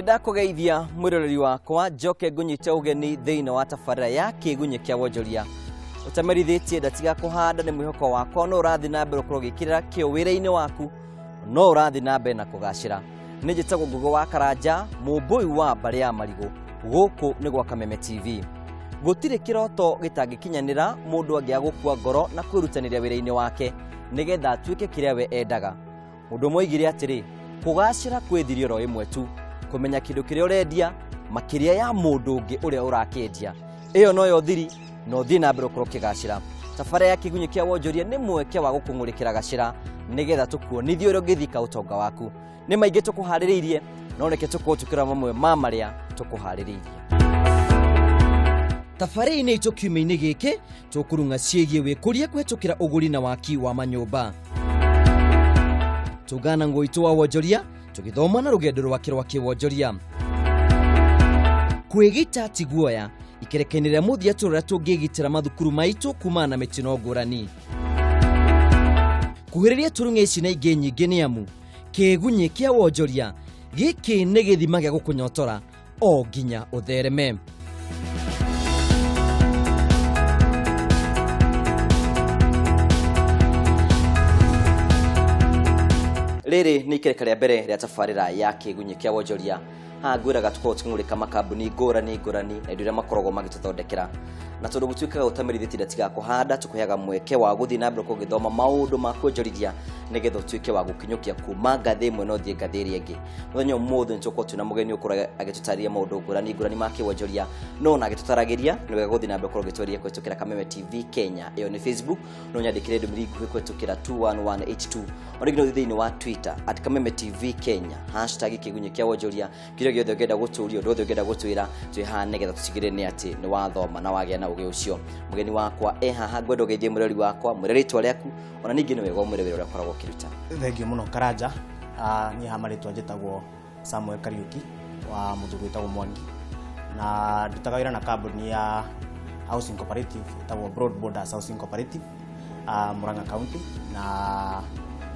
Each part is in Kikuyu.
Ndakũgeithia mwĩroreri wakwa, njoke ngũnyite ũgeni thĩinĩ wa tabarĩra ya Kĩgunyĩ kĩa Wonjoria. Ũtamerithĩtie ndatiga kũhanda nĩ mwĩhoko wakwa no ũrathiĩ na mbere ũkorwo ũgĩkĩrĩra kĩo wĩra-inĩ waku, no ũrathiĩ na mbere na kũgacĩra. Nĩ njĩtagwo Ngũgĩ wa Karanja, mũmbũi wa mbarĩ ya marigũ. Gũkũ nĩ gwa Kameme TV. Gũtirĩ kĩroto gĩtangĩkinyanĩra mũndũ angĩaga gũkua ngoro na kwĩrutanĩria wĩra-inĩ wake nĩgetha atuĩke kĩrĩa we endaga. Mũndũ ũmwe oigire atĩrĩ, kũgacĩra kwĩ thiri oro ĩmwe tu, kũmenya kĩndũ kĩrĩa ũrendia makĩria ya mũndũ ũngĩ ũrĩa ũrakĩendia. Ĩyo noyo thiri na ũthiĩ na mbere ũkorwo ũkĩgacĩra. Tabarĩra ya Kĩgunyĩ kĩa Wonjoria nĩ mweke wa gũkũng'ũrĩkĩra gacĩra nĩgetha tũkuonithie ũrĩa ũngĩthika ũtonga waku. Nĩ maingĩ tũkũharĩrĩirie, no reke tũkorwo tũkĩrora mamwe ma marĩa tũkũharĩrĩirie. Tabarĩra-inĩ itũ kiumia-inĩ gĩkĩ tũkũrung'a ciĩgiĩ wĩkũria kũhetũkĩra ũgũri na waki wa manyũmba. Tũngana ngũitũ wa wonjoria tũgĩthoma na rũgendo rwake rwa kĩwonjoria. Kwĩgita ti guoya, ikereka-inĩ rĩa mũthia tũrĩa tũngĩgitĩra mathukuru maitũ kumana na mĩtino ngũrani. Kuhĩrĩria tũrung'e ici na ingĩ nyingĩ nĩ amu kĩgunyĩ kĩa wonjoria gĩkĩ nĩ gĩthima gĩa gũkũnyotora o nginya ũthereme. Rĩrĩ nĩ ikereka rĩa mbere rĩa tabarĩra ya Kĩgunyĩ kĩa Wonjoria. Haha ngwĩraga tũkoragwo tũkĩng'ũrĩka makambuni ngũrani ngũrani na indo iria makoragwo magĩtũthondekera. Na tondũ gũtuĩkaga ũtamerithĩtie ndatigaga kũhanda, tũkũheaga mweke wa gũthiĩ na mbere gũgĩthoma maũndũ ma kuonjorithia nĩgetha ũtuĩke wa gũkinyũkia kuma ngathĩ ĩmwe na ũthiĩ ngathĩ ĩrĩa ĩngĩ. Mũthenya ũmũthĩ nĩ tũgũkorwo twĩna mũgeni ũkorwo agĩtũtarĩria maũndũ ngũrani ngũrani ma kĩwonjoria, no ona agĩtũtaragĩria nĩ wega gũthiĩ na mbere gũkorwo ũgĩtwarĩria kũhĩtũkĩra Kameme TV Kenya, ĩyo nĩ Facebook, no nyandĩkĩre ndũmĩrĩri nguhĩ kũhĩtũkĩra 21182. O rĩngĩ no ũthiĩ thĩinĩ wa Twitter at Kameme TV Kenya, hashtag Kĩgunyĩ kĩa Wonjoria, kĩrĩa gĩothe ũngĩenda gũtũria, ũndũ wothe ũngĩenda gũtwĩra, twĩ haha nĩgetha tũtigĩrĩre nĩ atĩ nĩ wathoma na wagĩa na ũgĩ ũcio. Mũgeni wakwa e haha, ngwenda ũgeithie mũrori wakwa, mwĩre rĩtwa rĩaku, ona ningĩ nĩ wega ũmwĩre wĩra ũrĩa ũkoragwo ũkĩruta. Thengiũ mũno Karanja. Niĩ haha marĩtwa njĩtagwo Samuel Kariuki wa mũthuri wĩtagwo Mwangi, na ndutaga wĩra na kambuni ya housing cooperative ĩtagwo Broad Borders Housing Cooperative, Murang'a County, na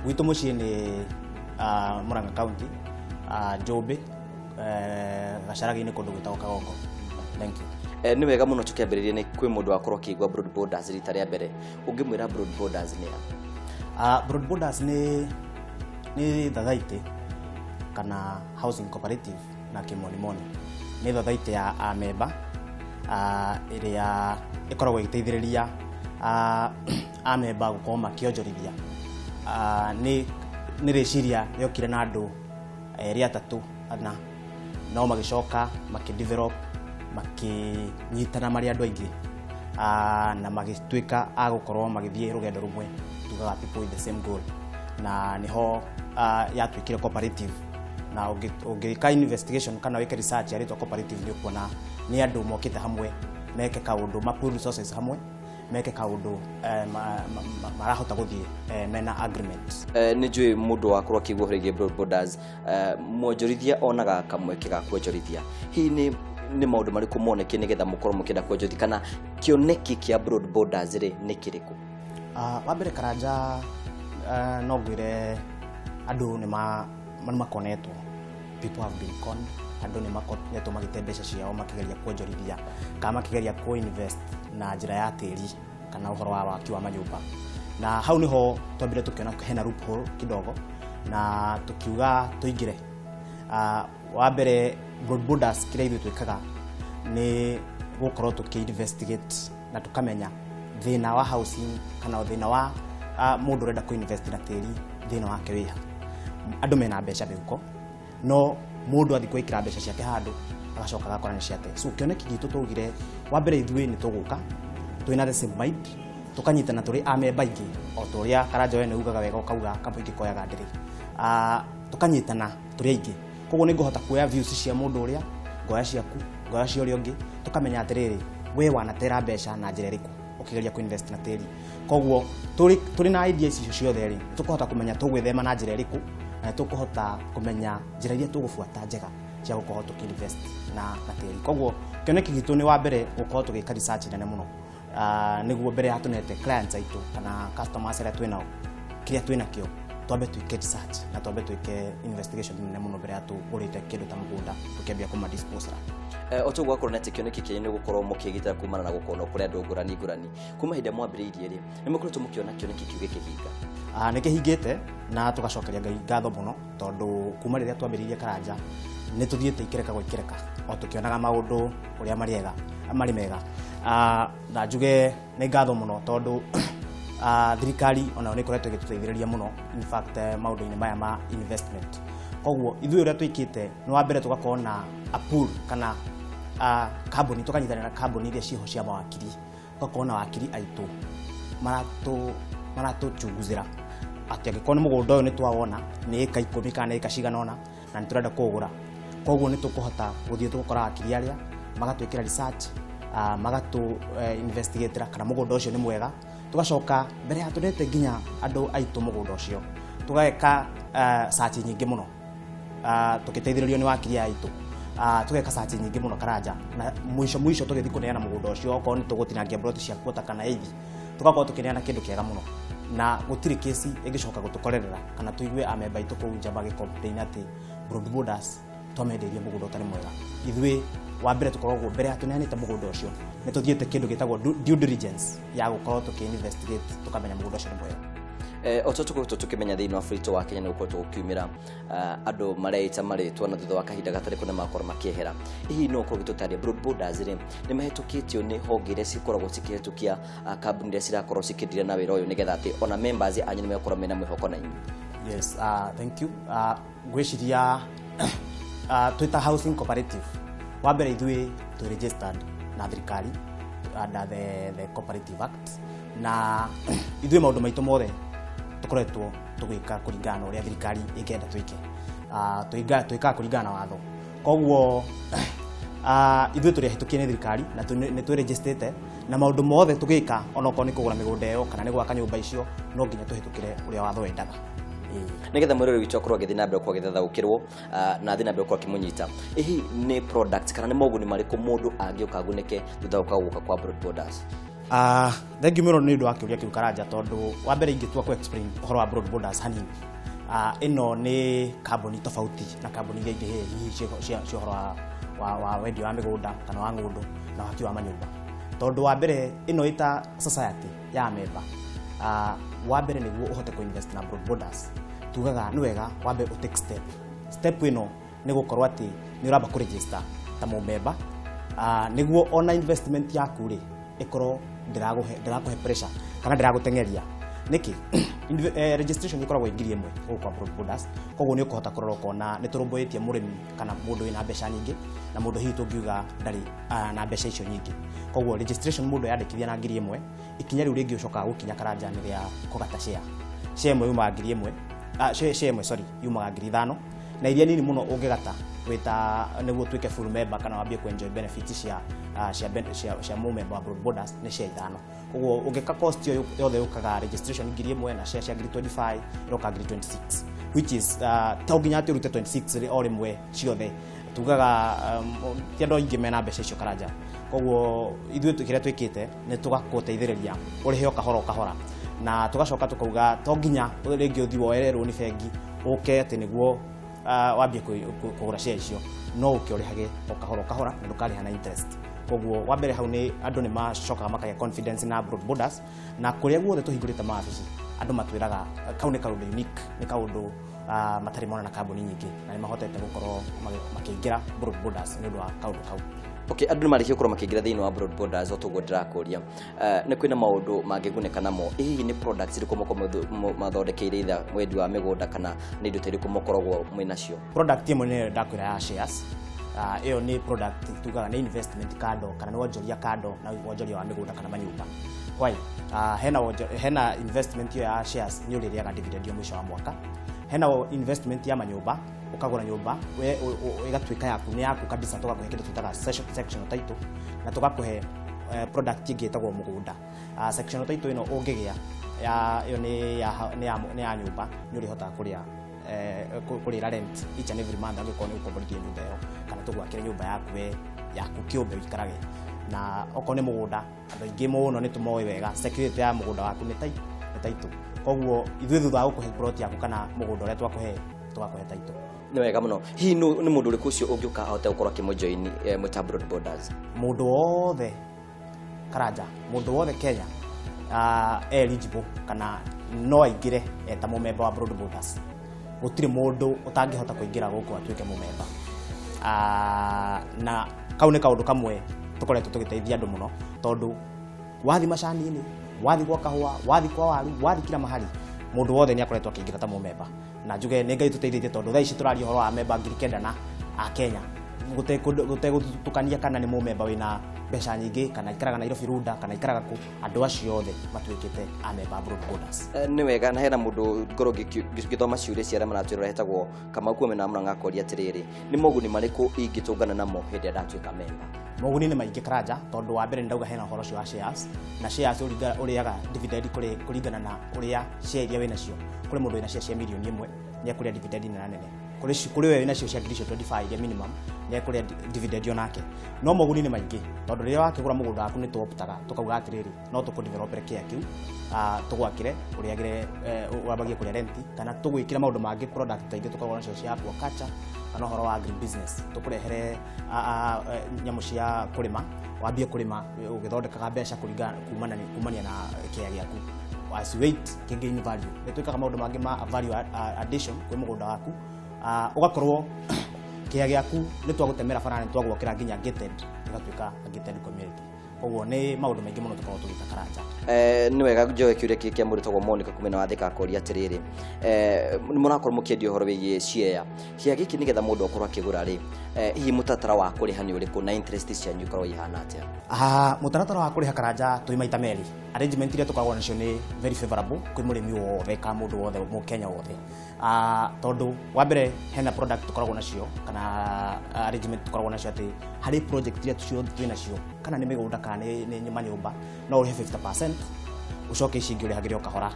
gwitũ mũciĩ nĩ Murang'a County, Njũmbĩ, Gacharage-inĩ kũndũ gwĩtagwo Kagongo. Thank you. Nĩ wega mũno tũkĩambĩrĩria nĩ kwĩ mũndũ wakorwo akĩigua Broad Borders rita rĩa mbere, ũngĩmwĩra Broad Borders nĩ a? Broad Borders nĩ thothaitĩ kana housing cooperative na kĩmonimoni. Nĩ thothaitĩ ya amemba ĩrĩa ĩkoragwo ĩgĩteithĩrĩria amemba gũkorwo makĩonjorithia. Nĩ rĩciria rĩokire na andũ erĩ atatũ ana, no magĩcoka makĩdevelop, makĩnyitana marĩ andũ aingĩ, na magĩtuĩka a gũkorwo magĩthiĩ rũgendo rũmwe, tugaga people with the same goal, na nĩho yatuĩkire cooperative. Na ũngĩka investigation kana wĩke research ya rĩtwa cooperative, nĩ ũkuona nĩ andũ mokĩte hamwe meke kaũndũ, ma pool resources hamwe meke kaũndũ, marahota gũthiĩ mena agreement. Nĩ njũĩ mũndũ wakorwo akĩigua ũhoro wĩgiĩ Broad Borders, mwonjorithia onaga kamweke ga kuonjorithia. Hihi nĩ maũndũ marĩkũ moneke nĩgetha mũkorwo mũkĩenda kuonjorithia, kana kĩoneki kĩa Broad Borders rĩ nĩ kĩrĩkũ? Wa mbere Karanja, no ngwĩre andũ nĩ makonetwo, people have been conned. Andũ nĩ makoretwo magĩte mbeca ciao makĩgeria kuonjorithia kana makĩgeria ku-invest na njĩra ya tĩri kana ũhoro wa waki wa manyũmba, na hau nĩho twambire tũkĩona hena loophole kidogo na tũkiuga tũingĩre. Wa mbere, Broad Borders kĩrĩa ithuĩ twĩkaga nĩ gũkorwo tũkĩ-investigate na tũkamenya thĩna wa housing kana thĩna wa mũndũ ũrenda kũ-invest na tĩri, thĩna wake wĩha. Andũ mena mbeca mĩhuko, no mũndũ athiĩ gwĩkĩra mbeca ciake handũ agacoka agakora nĩ ciate. So kĩoneki gitũ twaugire, wa mbere ithuĩ nĩ tũgũka twĩna the same mind, tũkanyitana tũrĩ amemba aingĩ, o ta ũrĩa Karanja we nĩ ugaga wega, ũkauga kamũingĩ koyaga ndĩrĩ. Tũkanyitana tũrĩ aingĩ, koguo nĩ ngũhota kuoya views cia mũndũ ũrĩa, ngoya ciaku, ngoya cia ũrĩa ũngĩ, tũkamenya atĩrĩrĩ, we wanatera mbeca na njĩra ĩrĩkũ ũkĩgeria kũ-invest na tĩri. Koguo tũrĩ na idea icio ciothe rĩ, tũkũhota kũmenya tũgwĩthema na njĩra ĩrĩkũ, na tũkũhota kũmenya njĩra iria tũgũbuata njega cia gũkorwo tũkĩ-invest na tĩri. Koguo kĩoneki gitũ nĩ wa mbere gũkorwo tũgĩka research nene mũno, nĩguo mbere ya tũnete clients aitũ kana customers arĩa twĩ nao kĩrĩa twĩ nakĩo. Twambe twĩke research na twambe twĩke investigation nene mũno mbere ya tũgũrĩte kĩndũ ta mũgũnda tũkĩambia kũma dispose. O toguo akorwo nĩ atĩ kĩoneki kĩanyu nĩ gũkorwo mũkĩgitĩra kumana na gũkonwo kũrĩ andũ ngũrani ngũrani. Kuma hĩndĩ ĩrĩa mwambĩrĩirie rĩ, nĩ mũkoretwo mũkĩona kĩoneki kĩu gĩkĩhinga? Nĩ kĩhingĩte na tũgacokeria Ngai ngatho mũno, tondũ kuma rĩrĩa twambĩrĩirie Karanja nĩ tũthiĩte ikereka gwa ikereka o tũkĩonaga maũndũ ũrĩa marĩega marĩ mega. Na njuge nĩ ngatho mũno tondũ thirikari onayo nĩ ĩkoretwo ĩgĩtũteithĩrĩria mũno, in fact, maũndũ-inĩ maya ma investment. Koguo ithuĩ ũrĩa twĩkĩte nĩ wa mbere tũgakorwo na a pool kana kambuni, tũkanyitanĩra na kambuni iria ciĩho cia mawakiri, tũgakorwo na wakiri aitũ maratũchunguzĩra atĩ angĩkorwo nĩ mũgũnda ũyũ nĩ twawona nĩ ĩka 10 kana nĩ ĩka cigana ũna na nĩ tũrenda kũũgũra, koguo nĩ tũkũhota gũthiĩ tũgũkora wakiri arĩa magatwĩkĩra research, magatũ investigatĩra kana mũgũnda ũcio nĩ mwega. Tũgacoka mbere ya tũrete nginya andũ aitũ mũgũnda ũcio tũgeka search nyingĩ mũno, tũgĩteithĩrĩrio nĩ wakiri aya aitũ, tũgeka search nyingĩ mũno Karanja, na mũico mũico tũgĩthiĩ kũneana mũgũnda ũcio, okorwo nĩ tũgũtinangia plot cia quarter kana eighth, tũgakorwo tũkĩneana kĩndũ kĩega mũno na gũtirĩ kesi ĩngĩcoka gũtũkorerera kana tũigue amemba aitũ kũu nja magĩ-complain atĩ Broad Borders twamendeirie mũgũnda ũtarĩ mwega. Ithuĩ wa mbere tũkoragwo mbere ya tũneanĩte mũgũnda ũcio nĩ tũthiĩte kĩndũ gĩtagwo due diligence ya gũkorwo tũkĩ-investigate tũkamenya mũgũnda ũcio nĩ mwega. O ta tũkoretwo tũkĩmenya thĩinĩ wa bũrũri wa Kenya nĩ gũkoretwo gũkiumĩra andũ mareita marĩtwa na thutha wa kahinda gatarĩ kũnene magakorwo makĩehera. Hihi no ũkorwo ũgĩtũtarĩria Broad Borders rĩ, nĩ mahĩtũkĩtio nĩ honge iria cikoragwo cikĩhĩtũkia kambuni iria cirakorwo cikĩndira na wĩra ũyũ, nĩgetha atĩ ona members anyu nĩ megũkorwo mena mwĩhoko na inyuĩ? Yes, thank you. Ngwĩciria twĩta housing cooperative, wa mbere ithuĩ twĩ registered na thirikari under the Cooperative Act, na ithuĩ maũndũ maitũ mothe tũkoretwo tũgĩka kũringana na ũrĩa thirikari ĩngĩenda twĩke. Twĩkaga kũringana na watho, koguo ithuĩ tũrĩ ahĩtũkie nĩ thirikari na nĩ twĩregistrĩte, na maũndũ mothe tũgĩka onokorwo nĩ kũgũra mĩgũnda ĩyo kana nĩ gwaka nyũmba icio, no nginya tũhĩtũkĩre ũrĩa watho wendaga. Nĩgetha mwĩrori witũ akorwo agĩthiĩ na mbere gũkorwo agĩthathaũkĩrwo na athiĩ na mbere gũkorwo akĩmũnyita, hihi nĩ product kana nĩ moguni marĩkũ mũndũ angĩũka agunĩke thutha wa gũka kwa Broad Borders? Thank you mũno nĩ ũndũ wa kĩũria kĩu, Karanja, tondũ wa mbere ingĩtua ku explain ũhoro wa Broad Borders hanini, ĩno nĩ kambuni tofauti na kambuni iria ingĩ hihi cia ũhoro wa wendia wa mĩgũnda kana wa ng'ũndũ na waki wa manyũmba, tondũ wa mbere ĩno ĩta society ya memba. Wa mbere nĩguo ũhote kũ invest na Broad Borders, tugaga nĩ wega wambe ũ take step. Step ĩno nĩ gũkorwo atĩ nĩ ũramba kũ register ta mũmemba, nĩguo ona investment yaku rĩ ĩkorwo ndĩrakũhe pressure kana ndĩragũteng'eria. Nĩkĩ? Registration ĩkoragwo ĩ 1000 gũkũ kwa Broad Borders, koguo nĩ ũkũhota kũrora ũkona nĩ tũrũmbũĩtie mũrĩmi kana mũndũ wĩna mbeca nyingĩ na mũndũ hihi tũngiuga ndarĩ na mbeca icio nyingĩ. Koguo registration mũndũ yandĩkithia na 1000, ikinya rĩu rĩngĩ ũcokaga gũkinya, Karanja, nĩ rĩa kũgata share. Share ĩmwe yumaga 1000, share ĩmwe, sorry, yumaga 5000, na iria nini mũno ũngĩgata wĩta nĩguo ũtuĩke full member kana wambie ku enjoy benefits cia mũmemba wa Broad Borders nĩ share 5. Koguo ũngĩka cost ĩyo yothe yũkaga registration 1000 na share cia 25,000, ĩroka 26,000, which is to nginya atĩ ũrute 26 rĩ o rĩmwe ciothe. Tugaga ti andũ aingĩ mena mbeca icio, Karanja, koguo ithuĩ kĩrĩa twĩkĩte nĩ tũgakũteithĩrĩria ũrĩhe o kahora o kahora, na tũgacoka tũkauga to nginya rĩngĩ ũthiĩ woere rũni bengi ũke atĩ nĩguo wambie kũgũra share icio, no ũke ũrĩhage o kahora o kahora na ndũkarĩha na interest. Koguo wa mbere hau nĩ andũ nĩ macokaga makagĩa confidence na Broad Borders, na kũrĩa guothe tũhingũrĩte mawabici andũ matwĩraga kau nĩ kaũndũ unique, nĩ kaũndũ matarĩ mona na kambuni nyingĩ, na nĩ mahotete gũkorwo makĩingĩra Broad Borders nĩ ũndũ wa kaũndũ kau. Okay, andũ nĩ marĩkia gũkorwo makĩingĩra thĩinĩ wa Broad Borders, o toguo ndĩrakũria, nĩ kwĩna maũndũ mangĩgunĩka namo. Hihi nĩ products irĩkũ mũkoragwo mathondekeire, either wendi wa mĩgũnda kana nĩ indo ta irĩkũ mũkoragwo mwĩnacio? Product ĩmwe nĩyo ndakwĩra ya shares. Ĩyo nĩ product tugaga nĩ investment kando kana nĩ wonjoria kando na wonjoria wa mĩgũnda kana manyũmba. Why? Hena investment ĩyo ya shares, nĩ ũrĩrĩaga dividend yo mũico wa mwaka. Hena investment ya manyũmba, ũkagũra nyũmba we ĩgatuĩka yaku, nĩ yaku kabisa, tũgakũhe kĩndũ twĩtaga sectional title na tũgakũhe product ĩngĩ ĩtagwo mũgũnda. Sectional title ĩno ũngĩgĩa ya ĩyo nĩ ya nyũmba, nĩ ũrĩhotaga kũrĩa kũrĩra rent each and every month angĩkorwo nĩ ũkomborithia nyũmba ĩyo kana tũgwakĩre nyũmba yaku we yaku kĩũmbe ũikarage. Na okorwo nĩ mũgũnda, andũ aingĩ mũno nĩ tũmoĩ wega security ya mũgũnda waku nĩ title. Koguo ithuĩ thutha wa gũkũhe plot yaku kana mũgũnda ũrĩa twakũhe, tũgakũhe title. Nĩ wega mũno. Hihi nĩ mũndũ ũrĩkũ ũcio ũngĩũka ahote gũkorwo akĩmũjoin mwĩ ta Broad Borders? Mũndũ wothe, Karanja, mũndũ wothe Kenya eligible kana no aingĩre eta mũmemba wa Broad Borders. Gũtirĩ mũndũ ũtangĩhota kũingĩra gũkũ atuĩke mũmemba. Na kau nĩ kaũndũ kamwe tũkoretwo tũgĩteithia andũ mũno, tondũ wathi macani-inĩ, wathi gwa kahũa, wathi kwa waru, wathi kila mahali, mũndũ wothe nĩ akoretwo akĩingĩra ta mũmemba. Na njuge nĩ Ngai tũteithĩtie, tondũ thaa ici tũraria ũhoro wa memba 9,000 na a Kenya, gũtegũtukania kana nĩ mũmemba wĩna mbeca nyingĩ, kana ikaraga Nairobi Runda, kana ikaraga kũ. Andũ acio othe matuĩkĩte a memba a Broad Borders. Nĩ wega. Na hena mũndũ ngorwo ngĩthoma ciũria cia arĩa maratwĩrora, hetagwo Kamau Kuomena Mũrang'a, akoria atĩrĩrĩ, nĩ moguni marĩkũ ingĩtũngana namo hĩndĩ ĩrĩa ndatuĩka memba? Moguni nĩ maingĩ, Karanja, tondũ wa mbere nĩ ndauga hena ũhoro ũcio wa shares, na shares ũrĩaga dividend kũringana na ũrĩa share iria wĩnacio. Kũrĩ mũndũ wĩna share cia 1 mirioni nĩ ekũrĩa dividend nene nene. Kũrĩ we wĩnacio cia ngiri icio 25 iria minimum, nĩ ekũrĩa dividend onake. No moguni nĩ maingĩ, tondũ rĩrĩa wakĩgũra mũgũnda waku, nĩ tũoptaga tũkauga atĩrĩrĩ, no tũkũdevelopere kĩa kĩu, tũgwakĩre ũrĩagĩre, wambagie kũrĩa rent, kana tũgwĩkĩre maũndũ mangĩ, product ta ingĩ tũkoragwo nacio cia aquaculture kana ũhoro wa agri business, tũkũrehere nyamũ cia kũrĩma, wambie kũrĩma ũgĩthondekaga mbeca kũringana kumania na kĩea gĩaku. As you wait kĩ gain value, nĩ twĩkaga maũndũ mangĩ ma value addition kwĩ mũgũnda waku. Ũgakorwo kĩea gĩaku nĩ twagũtemera bara, nĩ twagwakĩra nginya gated, ĩgatuĩka a gated community. Koguo nĩ maũndũ maingĩ mũno tũkoragwo tũgĩka, Karanja. Nĩ wega. Njoe kĩũria kĩngĩ kĩa mũndũ tagwo Monica kumena wa Thika, akoria atĩrĩrĩ, nĩ mũrakorwo mũkĩendia ũhoro wĩgiĩ share kĩa gĩkĩ, nĩgetha mũndũ akorwo akĩgũra rĩ, hihi mũtaratara wa kũrĩha nĩ ũrĩkũ na interest cianyu ikorwo ihana atĩa? Mũtaratara wa kũrĩha, Karanja, twĩ maita merĩ. Arrangement iria tũkoragwo nacio nĩ very favorable kwĩ mũrĩmi wothe ka mũndũ wothe, mũkenya wothe. Tondũ wa mbere hena product tũkoragwo nacio kana arrangement tũkoragwo nacio atĩ harĩ project iria ciothe twĩ nacio, kana nĩ mĩgũnda kana nĩ manyũmba, no ũrĩhe 50%, ũcoke ici ingĩ ũrĩhagĩre o kahora.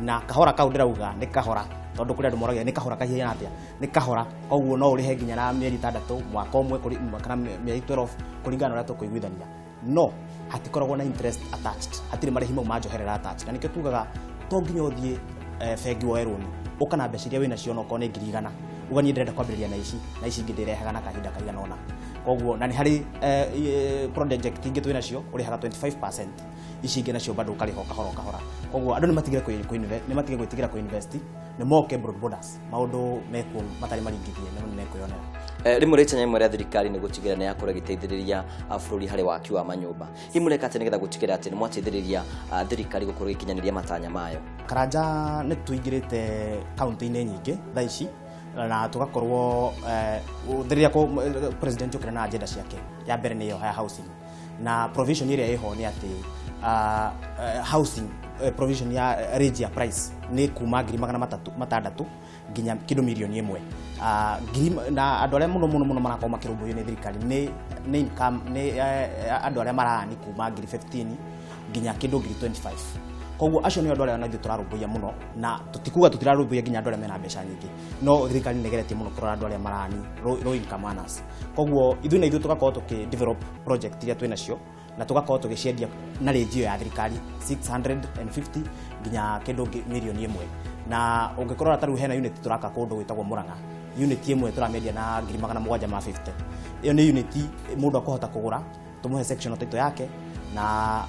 Na kahora kau ndĩrauga nĩ kahora, tondũ kũrĩ andũ moragia nĩ kahora kahiana atĩa. Nĩ kahora, koguo no ũrĩhe nginya na mĩeri 6, mwaka ũmwe, kana mĩeri 12, kũringana na ũrĩa tũkũiguithania. No hatikoragwo na interest attached, hatirĩ marĩhi mau ma njoherera attached. Na nĩkĩo tugaga to nginya ũthiĩ bengi woe rũni, ũka na mbeca iria wĩ nacio, onokorwo nĩ 100,000, uga niĩ ndĩrenda kwambĩrĩria na ici na ici ingĩ ndĩrehaga na kahinda kaigana ũna. Koguo na nĩ harĩ project ingĩ twĩ nacio ũrĩhaga 25%, ici ingĩ nacio bado ũkarĩha o kahora o kahora. Koguo andũ nĩ matige gwĩtigĩra kũ-invest, nĩ moke Broad Borders. Maũndũ mekuo matarĩ maringithie nĩ mekwĩyonera. Rĩmwe rĩtanya rĩmwe rĩa thirikari nĩ gũtigĩrĩra nĩ yakorwo ĩgĩteithĩrĩria bũrũri harĩ waki wa manyũmba. Hihi mũreka atĩa nĩgetha gũtigĩrĩra atĩ nĩ mwateithĩrĩria thirikari gũkorwo ĩgĩkinyanĩria matanya mayo? Karanja, nĩ tũingĩrĩte kaunti-inĩ nyingĩ thaa ici, na tũgakorwo rĩrĩa president okire na agenda ciake ya mbere nĩ ĩyo ya housing, na provision ĩrĩa ĩho nĩ atĩ housing provision ya range ya price nĩ kuma 600,000 nginya kĩndũ 1 mirioni. Na andũ arĩa mũno mũno mũno marakorwo makĩrũmbũiyo nĩ thirikari nĩ income nĩ andũ arĩa marani kuma ngiri 15 nginya kĩndũ ngiri 25. Koguo acio nĩ andũ arĩa naithuĩ tũrarũmbũiya mũno, na tũtikuga tũtirarũmbũiya nginya andũ arĩa mena mbeca nyingĩ, no thirikari nĩ ĩgeretie mũno kũrora andũ arĩa marani low income earners. Koguo ithuĩ na ithuĩ tũgakorwo tũkĩ develop project iria twĩ nacio na tũgakorwo tũgĩciendia na range ĩyo ya thirikari, 650 nginya kĩndũ 1 mirioni. Na ũngĩkorora ta rĩu hena unit tũraka kũndũ gwĩtagwo Murang'a, unit ĩmwe tũramĩendia na 750,000. Ĩyo nĩ unit mũndũ akũhota kũgũra, tũmũhe sectional title yake, na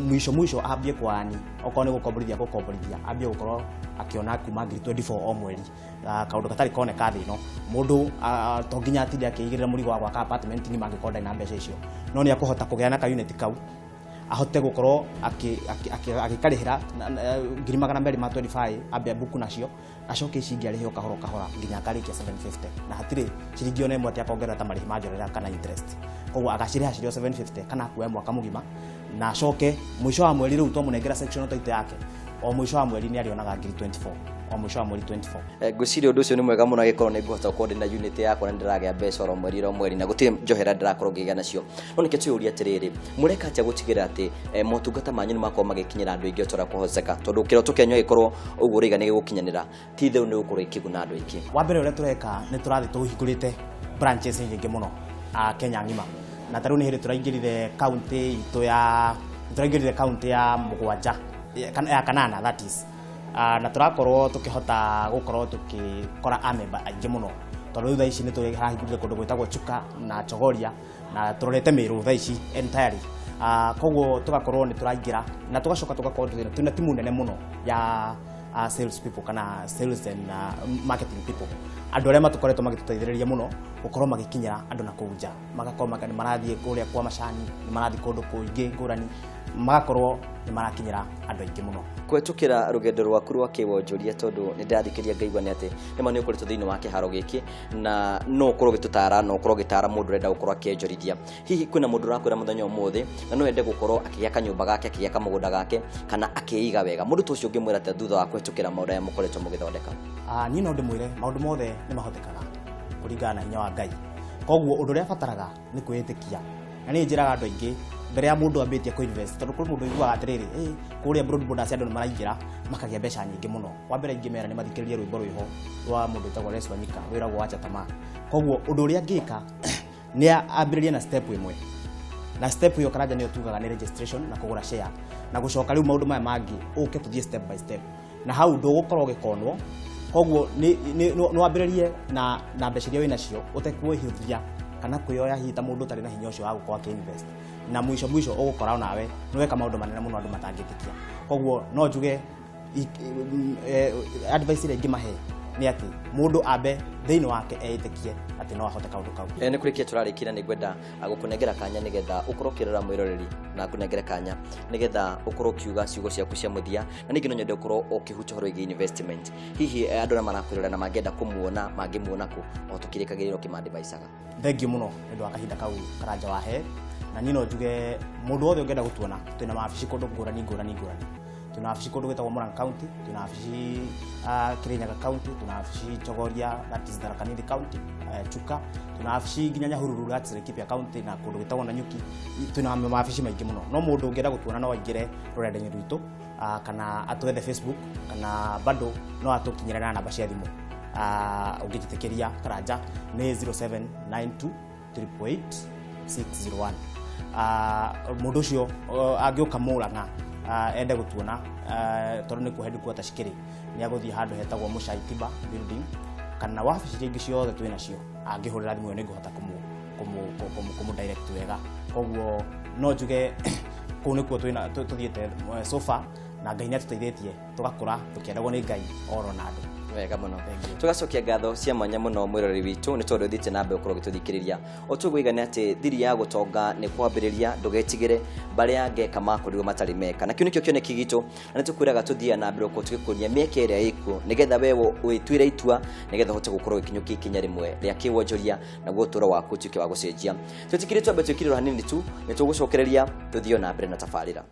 mwisho mwisho ambie kwani okorwo nĩ gũkomborithia gũkomborithia, ambie gũkorwo akĩona kuma ngiri 24 o mweri. Kaũndũ gatarĩ koneka thĩ ĩno. Mũndũ to nginya atinde akĩigĩrĩra mũrigo wa gwaka apartment ng'ima angĩkorwo ndarĩ na mbeca icio, no nĩ akũhota kũgĩa na ka unit kau, ahote gũkorwo agĩkarĩhĩra 225,000, ambe mbuku nacio, acoke ici ingĩ arĩhe o kahora o kahora nginya akarĩkia 750, na hatirĩ ciringi ona ĩmwe atĩ akongerera ta marĩhi ma njorera kana interest. Koguo agacirĩha cirĩ o 750, kana akuoya mwaka mũgima, na acoke mũico wa mweri rĩu twamũnengera section title yake, o mũico wa mweri nĩ arĩonaga ngiri 24, o mũico wa mweri 24. Ngwĩciria ũndũ ũcio nĩ mwega mũno, angĩkorwo nĩ ngũhota gũkorwo ndĩna unit yakwa na ndĩragĩa mbeca oro mweri oro mweri na gũtirĩ njohera ndĩrakorwo ngĩgĩa nacio. No nĩkĩo twĩyũria atĩrĩrĩ, mũreka atĩa gũtigĩrĩra atĩ motungata manyu nĩ makorwo magĩkinyĩra andũ aingĩ o ta ũrĩa kũhoteka? Tondũ kĩroto kĩanyu angĩkorwo ũguo ũraiga nĩ gĩgũkinyanĩra, ti itherũ nĩ gũkorwo ĩkĩguna andũ aingĩ. Wa mbere ũrĩa tũreka, nĩ tũrathiĩ tũhingũrĩte branches nyingĩ mũno Kenya ng'ima. Na ta rĩu nĩ hĩndĩ tũraingĩrire kaunti itũ ya tũraingĩrire kaunti ya mũgwanja, ya kanana, that is. Na tũrakorwo tũkĩhota gũkorwo tũkĩkora amemba aingĩ mũno, tondũ rĩu thaa ici nĩ tũrahingũrire kũndũ gwĩtagwo Chuka na Chogoria, na tũrorete Meru thaa ici entirely. Koguo tũgakorwo nĩ tũraingĩra na tũgacoka tũgakorwo twĩna timu nene mũno ya sales people kana sales and marketing people, andũ arĩa matũkoretwo magĩtũteithĩrĩria mũno gũkorwo magĩkinyĩra andũ na kũu nja, magakorwo nĩ marathiĩ kũrĩa kwa macani, nĩ marathiĩ kũndũ kũingĩ ngũrani, magakorwo nĩ marakinyĩra andũ aingĩ mũno. Kũhetũkĩra rũgendo rwaku rwa kĩwonjoria, tondũ nĩ ndathikĩria ngaigua nĩ atĩ nĩma nĩ ũkoretwo thĩinĩ wa kĩharo gĩkĩ, na no ũkorwo ũgĩtũtara, no ũkorwo ũgĩtara mũndũ ũrenda gũkorwo akĩonjorithia. Hihi kwĩna mũndũ ũrakwĩra mũthenya ũmũthĩ na no ende gũkorwo akĩgĩa kanyũmba gake, akĩgĩa kamũgũnda gake, kana akĩiga wega, mũndũ ta ũcio ũngĩmwĩra atĩa thutha wa kũhetũkĩra maũndũ aya mũkoretwo mũgĩthondeka? Niĩ no ndĩmwĩre maũndũ mothe nĩ mahotekaga kũringana na hinya wa Ngai. Koguo ũndũ ũrĩa abataraga nĩ kwĩĩtĩkia, na niĩ njĩraga andũ aingĩ mbere ya mũndũ ambĩtie kũ-invest, tondũ kũrĩ mũndũ ũiguaga atĩrĩrĩ, kũrĩa Broad Borders andũ nĩ maraingĩra makagĩa mbeca nyingĩ mũno. Wa mbere ingĩmera nĩ mathikĩrĩrie rwĩmbo rwĩho rwa mũndũ wĩtagwo Les Wanyika rwĩragwo Wacha Tamaa. Koguo ũndũ ũrĩa angĩka nĩ ambĩrĩrie na step ĩmwe, na step ĩyo, Karanja, nĩyo tugaga nĩ registration na kũgũra share, na gũcoka rĩu maũndũ maya mangĩ ũke tũthiĩ step by step, na hau ndũgũkorwo ũgĩkonwo. Koguo nĩ wambĩrĩrie na mbeca iria wĩnacio, ũtekwĩhũthia kana kwĩoya hihi ta mũndũ ũtarĩ na hinya ũcio wa gũkorwo akĩ-invest, na mũico mũico ũgũkora onawe nĩ weka maũndũ manene mũno andũ matangĩtĩkia. Koguo no njuge advice ĩrĩa ingĩmahe nĩ atĩ mũndũ ambe thĩinĩ wake eĩtĩkie atĩ no ahote kaũndũ kau. Nĩ kũrĩkia tũrarĩkira, nĩ ngwenda gũkũnengera kanya nĩgetha ũkorwo ũkĩrora mwĩroreri, na ngũnengere kanya nĩgetha ũkorwo ũkiuga ciugo ciaku cia mũthia, na ningĩ no nyende ũkorwo ũkĩhutia ũhoro wĩgiĩ investment. Hihi andũ arĩa marakwĩrora na mangĩenda kũmuona, mangĩmuona kũ o tũkĩrĩkagĩrĩra ũkĩmadvicaga? Thank you mũno nĩ ũndũ wa kahinda kau, Karanja wahe. Na niĩ no njuge mũndũ wothe ũngĩenda gũtuona, twĩna mawabici kũndũ ngũrani ngũrani ngũrani. Twĩna wabici kũndũ gwĩtagwo Murang'a County, twĩna wabici Kirinyaga County, twĩna wabici Chogoria, that is Tharaka Nithi County, Chuka, twĩna wabici nginya Nyahururu, that's Laikipia County, na kũndũ gwĩtagwo Nanyuki. Twĩna mawabici maingĩ mũno. No mũndũ ũngĩenda gũtuona no aingĩre rũrenda-inĩ rwitũ, kana atwethe Facebook, kana bado no atũkinyĩre na namba cia thimũ. Ũngĩnjĩtĩkĩria, Karanja, nĩ 0792 888 601. Mũndũ ũcio angĩũka Mũrang'a, ende gũtuona, tondũ nĩkuo headquarters cikĩrĩ, nĩ agũthiĩ handũ hetagwo Mũcai Tiba building, kana wabici iria ingĩ ciothe twĩ nacio. Angĩhũrĩra thimũ ĩyo nĩ ngũhota kũmũ direct wega. Koguo no njuge kũu nĩkuo tũthiĩte so far, na Ngai nĩ atũteithĩtie tũgakũra tũkĩendagwo nĩ Ngai oro na andũ. Wega mũno. Thank you. Tũgacokia ngatho cia mwanya mũno mwĩroreri witũ nĩ tondũ ũthiĩte na mbere gũkorwo ũgĩtũthikĩrĩria. O tũguo nĩ atĩ thiri ya gũtonga nĩ kwambĩrĩria, ndũgetigĩre, barĩa angeka makorirwo matarĩ meka, na kĩu nĩkĩo kĩoneki gitũ, na nĩ tũkwĩraga tũthiaga na mbere gũkorwo tũgĩkuonia mĩeke ĩrĩa ĩkuo nĩgetha we wĩtuĩre itua, nĩgetha ũhote gũkorwo ũgĩkinyũkia ikinya rĩmwe rĩa kĩwonjoria, naguo ũtũũro waku ũtuĩke wa gũcenjia. Twĩtĩkĩrie twambe twĩkĩrĩrwo hanini tu, nĩ tũgũcokereria tũthiĩ na mbere na tabarĩra.